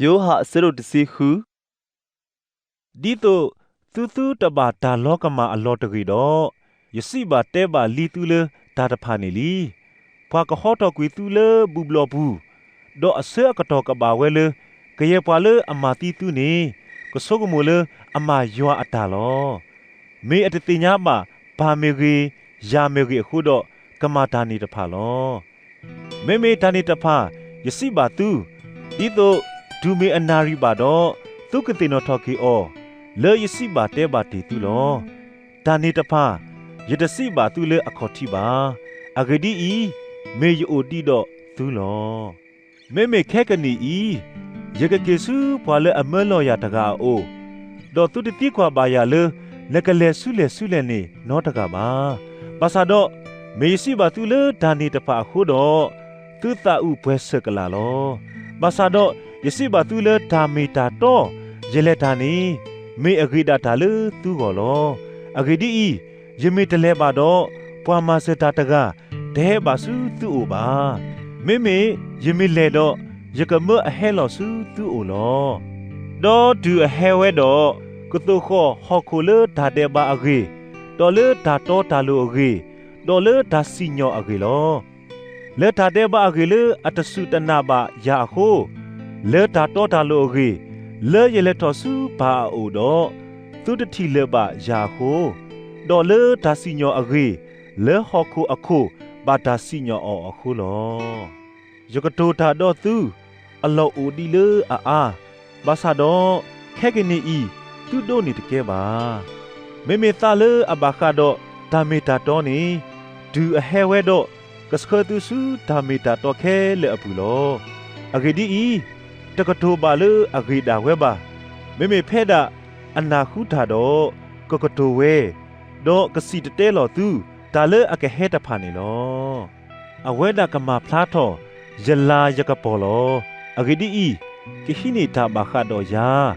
ယိၤဟၣ်အဆၢဒိၣ်တဆံဃု ဒ်သိးသုသုတဘၣ်တၢ်လီၤကမၣ်အလီၢ်တဂ့ၤဒီး, ယစံးဘၣ်တဲဘၣ်လံသုလၢတၢ်တဖၣ်န့ၣ်လံ. ပှၤကဟီထီၣ်ကွံာ်သုလၢဘူၣ်ဘျီၣ်ပူၤ, ဒီးအဆၢအကတီၢ်ကဘၣ်ဝဲလၢ ကယဲၢ်ပှၤလၢအမၤသံသုန့ၣ် ကဆိကမိၣ်လၢအမၤယွၤအတၢ်လီၤ. မ့ၢ်အတသ့ၣ်ညါဘၣ်ပၢ်မ့ၢ်ဂ့ၤ, ယၤမ့ၢ်ဂ့ၤအဃိဒီး ကမၤတၢ်န့ၣ်တဖၣ်လီၤ. မ့မ့ၢ်တၢ်န့ၣ်တဖၣ် ယစံးဘၣ်သု, ဒ်သိးတုၤမ့ၢ်အနၣ်ရံၣ်ဘၣ်ဒီး, သုကသ့ၣ်နီၣ်ထီၣ်က့ၤအီၤ, လၢယစံးဘၣ်တဲဘၣ်တ့ၢ်သုလီၤ. တၢ်န့ၣ်တဖၣ် ယတစံးဘၣ်သုလၢအခီၣ်ထံးဘၣ်. အဂ့ၢ်ဒ်အံၤ, မ့ၢ်ယအိၣ်ဒံးဒီးသုလီၤ. မ့မ့ၢ်ခဲကနံၣ်အံၤ, ယကက့ၤဆူပှၤလၢအမၢလီၤယၤတဂၤအအိၣ်, ဒီးသုတသံကွၢ်ဘၣ်ယၤလၢ နကလဲၤဆူလဲၣ်ဆူလဲၣ်န့ၣ်နီတဂၤဘၣ်. ဘၣ်ဆၣ်ဒီး, မ့ၢ်ယစံးဘၣ်သုလၢတၢ်န့ၣ်တဖၣ်အဃိဒီး, သုသးအုးပှဲၤစၢၤကလာ်လီၤ. ဘၣ်ဆၣ်ဒီးယစံးဘၣ်သုလၢတၢ်မ့ၢ်တၢ်တီယလဲၤတၢ်န့ၣ်, မ့ၢ်အဂ့ၤဒၣ်တၢ်လၢသုဂီၢ်လီၤ. အဂ့ၢ်ဒ်အံၤ, ယမ့ၢ်တလဲၤဘၣ်ဒီး, ပှၤမၤစၢၤတၢ်တဂၤ တဟဲဘၣ်ဆူသုအိၣ်ဘၣ်. မ့မ့ၢ်ယမ့ၢ်လဲၤဒီး, ယကမၢအဟဲလီၤဆူသုအိၣ်လီၤ. ဒီးတုၤအဟဲဝဲဒီး, ကသိၣ်ဃီၣ်ဟီၣ်ခိၣ်လၢတၢ်ဒဲးဘးအဂ့ၢ်, ဒီးလၢတၢ်တီတၢ်လိၤအဂ့ၢ်, ဒီးလၢတၢ်စံၣ်ညီၣ်အဂ့ၢ်လီၤ. လၢတၢ်ဒဲးဘးအဂ့ၢ်လၢအတစူၢ်တနာ်ဘၣ်ယၤအဃိ, လၢတၢ်တီတၢ်လိၤအဂ့ၢ်, လၢယလဲၤထီၣ်ဆူပၢ်အအိၣ်ဒီး, သုတထံၣ်လၢာ်ဘၣ်ယၤအဃိ, ဒီးလၢတၢ်စံၣ်ညီၣ်အဂ့ၢ်, လၢဟီၣ်ခိၣ်အခိၣ်ဘၣ်တၢ်စံၣ်ညီၣ်အီၤအဃိလီၤ. ယကတိၤတၢ်ဒီးသု, အလီၢ်အိၣ်ဒံးလၢအအါ, ဘၣ်ဆၣ်ဒီး, ခဲကနံၣ်အံၤသုဒိးန့ၢ်တကဲဘၣ်. မ့မ့ၢ်သးလၢအဘၣ်ဃးဒီးတၢ်မ့ၢ်တၢ်တီန့ၣ်, တုၤအဟဲဝဲဒီး, ကဆှၢသုဆူတၢ်မ့ၢ်တၢ်တီခဲလၢာ်အပူၤလီၤ. အဂ့ၢ်ဒ်အံၤ, တကတိၤဘၣ်လၢအဂ့ၢ်ဒၣ်ဝဲဘၣ်. မ့မ့ၢ်ဖဲဒၣ်အနၢ်ဟူတၢ်ဒီး, ကကတိၤဝဲ, ဒီးကစံၣ်တဲၤတဲလီၤသုတၢ်လၢအကဟဲတဖၣ်န့ၣ်လီၤ. အဝဲဒၣ်ကမၤဖျါထီၣ်ယလၤယကပီၤလီၤ. အဂ့ၢ်ဒ်အံၤ, ကဟံးန့ၢ်တၢ်ဘၣ်ဃးဒီးယၤ,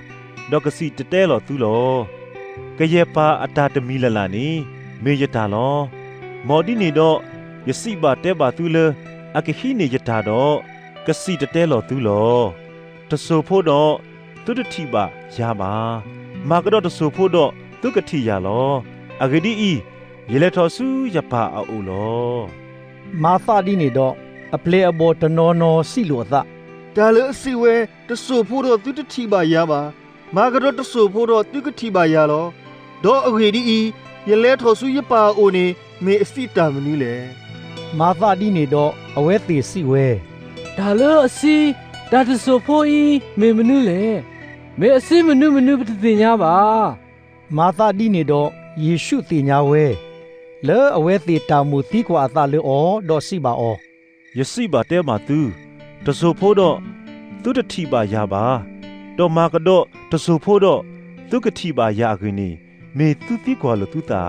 ဒီးကစံၣ်တဲၤတဲလီၤသုလီၤ. ကယဲၢ်ပၢ်အတၢ်တမံၤလၢ်လၢ်န့ၣ် မ့ၢ်ယတၢ်လီၤ. မ်ဒ်န့ၣ်ဒီး, ယစံးဘၣ်တဲဘၣ်သုလၢအကဟံးန့ၢ်ယတၢ်ဒီး, ကစံၣ်တဲၤတဲလီၤသုလီၤ. တစိၢ်ဖိဒီး, သုတထံၣ်ဘၣ်ယၤဘၣ်. မၤကဒီးတစိၢ်ဖိဒီးသုကထံၣ်ယၤလီၤ. အဂ့ၢ်ဒ်အံၤ, ယလဲၤထီၣ်ဆူယပၢ်အအိၣ်လီၤ. မၤသးဒ်န့ၣ်ဒီး, အပျဲၢ်အဘီၣ်တနီၤနီၤစံးလိာ်အသး, တၢ်လၢအစံးဝဲ, တစိၢ်ဖိဒီးသုတထံၣ်ဘၣ်ယၤဘၣ်. မၤကဒီးတစိၢ်ဖိဒီးသုကထံၣ်ဘၣ်ယၤလီၤ. ဒီးအဂ့ၢ်ဒ်အံၤ, ယလဲၤထီၣ်ဆူယပၢ်အအိၣ်န့ၣ် မ့ၢ်အစံးတၢ်မနုၤလဲၣ်. မၤသးဒ်န့ၣ်ဒီးအဝဲသ့ၣ်စံးဝဲ, တၢ်လၢအစံး, တၢ်တစိၢ်ဖိအံၤမ့ၢ်မနုၤလဲၣ်. မ့ၢ်အစံးမနုၤမနုၤပတသ့ၣ်ညါဘၣ်. မၤသးဒ်န့ၣ်ဒီးယ့ၣ်ၡူးသ့ၣ်ညါဝဲ, လၢအဝဲသ့ၣ်တၢ်မိၣ်သံကွၢ်အသးလၢအီၤဒီးစံးဘၣ်အီၤ, ယစံးဘၣ်တဲဘၣ်သု, တစိၢ်ဖိဒီးသုတထံၣ်ဘၣ်ယၤဘၣ်. ဒီးမၤကဒီးတစိၢ်ဖိဒီးသုကထံၣ်ဘၣ်ယၤအဂ့ၢ်န့ၣ်, မ့ၢ်သုသံကွၢ်လိာ်သုသးဧါ.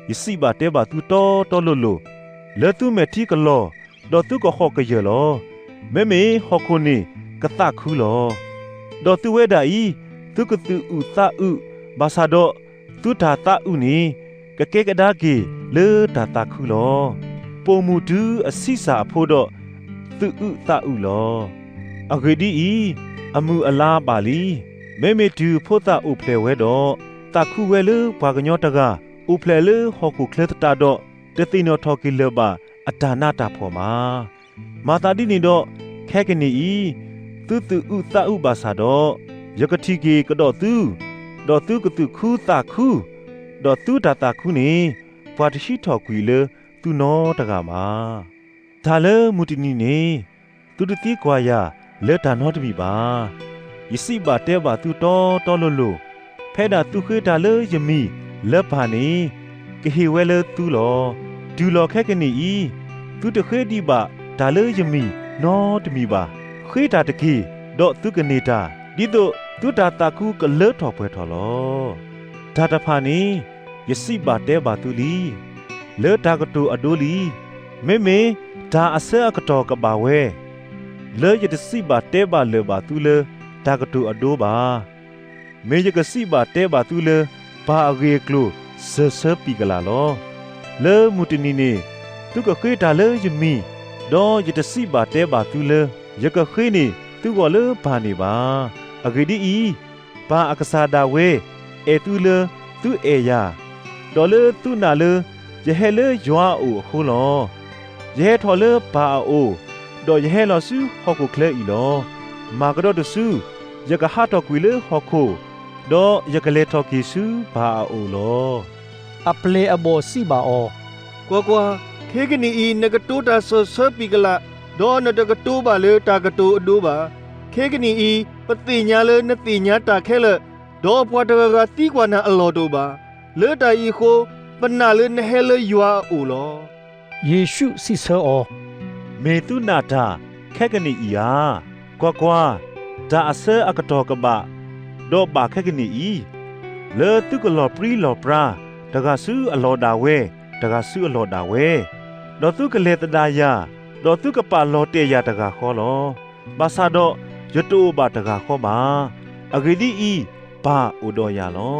ယစံးဘၣ်တဲဘၣ်သုတီတီလိၤလိၤ, လၢသုမဲာ်ထံကလီၤ, ဒီးသုကဟီၣ်ကယၢၢ်လီၤ. မ့မ့ၢ်ဟီၣ်ခိၣ်န့ၣ်ကသးခုလီၤ. ဒီးသုဝဲဒၣ်အံၤ, သုကသုးအုးသးအုး, ဘၣ်ဆၣ်ဒီးသုတၢ်သးအုးန့ၣ် ကကဲကဒါက့ၤလၢတၢ်သးခုလီၤ. ပိာ်မုၣ်တုၤအဆံးစၢ်အဖိဒီး, သုးအုးသးအုးလီၤ. အဂ့ၢ်ဒ်အံၤ, အမုၢ်အလါဘၣ်လံ. မ့မ့ၢ်တုၤဖိသၣ်အိၣ်ဖျဲၣ်ဝဲဒီး, သးခုဝဲလၢပှၤကညီတဂၤအိၣ်ဖျဲၣ်လၢဟီၣ်ခိၣ်ချၢသတးဒီး, တသ့ၣ်နီၣ်ထီၣ်က့ၤလၢၤဘၣ်အတၢ်နးတၢ်ဖှီၣ်ဘၣ်. မၤသးဒ်န့ၣ်ဒီး, ခဲကနံၣ်အံၤ, သုသုးအုးသးအုးဘၣ်ဆၣ်ဒီး, ယကထံၣ်က့ၤကဒီးသု, ဒီးသုကသုးခူသးခူ, ဒီးသုတၢ်သးခူန့ၣ်, ပှၤတဟံးထီၣ်ကွံာ်လၢသုနီတဂၤဘၣ်. တၢ်လၢမုၢ်တနံၤန့ၣ်, သုတသံကွၢ်ယၤလၢတၢ်နီတမံၤဘၣ်. ယစံးဘၣ်တဲဘၣ်သုတီတီလိၤလိၤ, ဖဲဒၣ်သုဃ့တၢ်လၢယမံၤလၢပၢ်န့ၣ်, ကဟ့ၣ်ဝဲလၢသုလီၤ. တုၤလီၤခဲကနံၣ်အံၤ, သုတဃ့ဒံးဘၣ်တၢ်လၢယမံၤနီတမံၤဘၣ်. ဃ့တၢ်တက့ၢ်, ဒီးသုကန့ၢ်တၢ်, ဒ်သိးသုတၢ်သးခူကလၢထီၣ်ပှဲၤထီၣ်လီၤ. တၢ်တဖၣ်န့ၣ်, ယစံးဘၣ်တဲဘၣ်သုလံ. လၢတၢ်ကတိၤအဒိလံ. မ့မ့ၢ်တၢ်အဆၢအကတီၢ်ကဘၣ်ဝဲ, လၢယတစံးဘၣ်တဲဘၣ်လၢၤဘၣ်သုလၢတၢ်ကတိၤအဒိဘၣ်. မ့ၢ်ယကစံးဘၣ်တဲဘၣ်သုလၢပၢ်အဂ့ၢ်အကျိၤစၢၤဆၢပံာ်ကလာ်လီၤ. လၢမုၢ်တနံၤန့ၣ်, သုကဃ့တၢ်လၢယမံၤ, ဒီးယတစံးဘၣ်တဲဘၣ်သုလၢယကဃ့န့ၣ် သုဂီၢ်လၢပၢ်န့ၣ်ဘၣ်. အဂ့ၢ်ဒ်အံၤ, ပၢ်အကစၢ်ဒၣ်ဝဲအဲၣ်သုလၢသုအဲၣ်ယၤ, ဒီးလၢသုနာ်လၢ ယဟဲလၢယွၤအအိၣ်အဃိလီၤ. ယဟဲထီၣ်လၢပၢ်အအိၣ်, ဒီးယဟဲလီၤဆူဟီၣ်ခိၣ်ချၢအံၤလီၤ. မၤကဒီးတစု, ယကဟးထီၣ်ကွံာ်လၢဟီၣ်ခိၣ်, ဒီးယကလဲၤထီၣ်က့ၤဆူပၢ်အအိၣ်လီၤ. အပျဲၢ်အဘီၣ်စံးဘၣ်အီၤ, ကွၢ်ကွၢ်, ခဲကနံၣ်အံၤ နကတိၤတၢ်စီၤဆၢပံၤကလး, ဒီးနတကတိၤဘၣ်လၢတၢ်ကတိၤအဒိဘၣ်. ခဲကနံၣ်အံၤ ပသ့ၣ်ညါလၢနသ့ၣ်ညါတၢ်ခဲလၢာ်, ဒီးပှၤတဂၤဂၤသံကွၢ်နၤအလီၢ်တအိၣ်ဘၣ်. လၢတၢ်အံၤအဃိ, ပနာ်လၢနဟဲလၢယွၤအအိၣ်လီၤ. ယ့ၣ်ၡူးစံးဆၢအီၤ, မ့ၢ်သုနာ်တၢ်ခဲကနံၣ်အံၤဧါ. ကွၢ်ကွၢ်, တၢ်အဆၢအကတီၢ်ကဘၣ်, ဒီးဘၣ်ခဲကနံၣ်အံၤ, လၢသုကလီၤပြံလီၤပြါ, တဂၤဆူအလီၢ်ဒၣ်ဝဲ, တဂၤဆူအလီၢ်ဒၣ်ဝဲ, ဒီးသုကလဲၤသဒၣ်ယၤ, ဒီးသုကပာ်လီၤတဲာ်ယၤတဂၤဃီလီၤ. ဘၣ်ဆၣ်ဒီးယတအိၣ်ဘၣ်တဂၤဃီဘၣ်. အဂ့ၢ်ဒ်အံၤ, ပၢ်အိၣ်ဒီးယၤလီ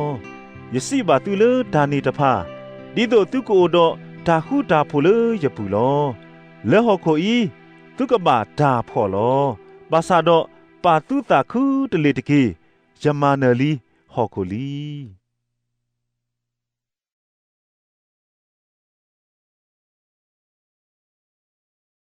ၤ. ယစံးဘၣ်သုလၢတၢ်န့ၣ်တဖၣ်, ဒ်သိးသုကအိၣ်ဒီးတၢ်ဃူတၢ်ဖိးလၢယပူၤလီၤ. လၢဟီၣ်ခိၣ်အံၤ, သုကဘၣ်တၢ်ဖှီၣ်လီၤ. ဘၣ်ဆၣ်ဒီးပာ်သုသးခုတလ့ၢ်တက့ၢ်. ယမၤနၢၤလံဟီၣ်ခိၣ်လံ.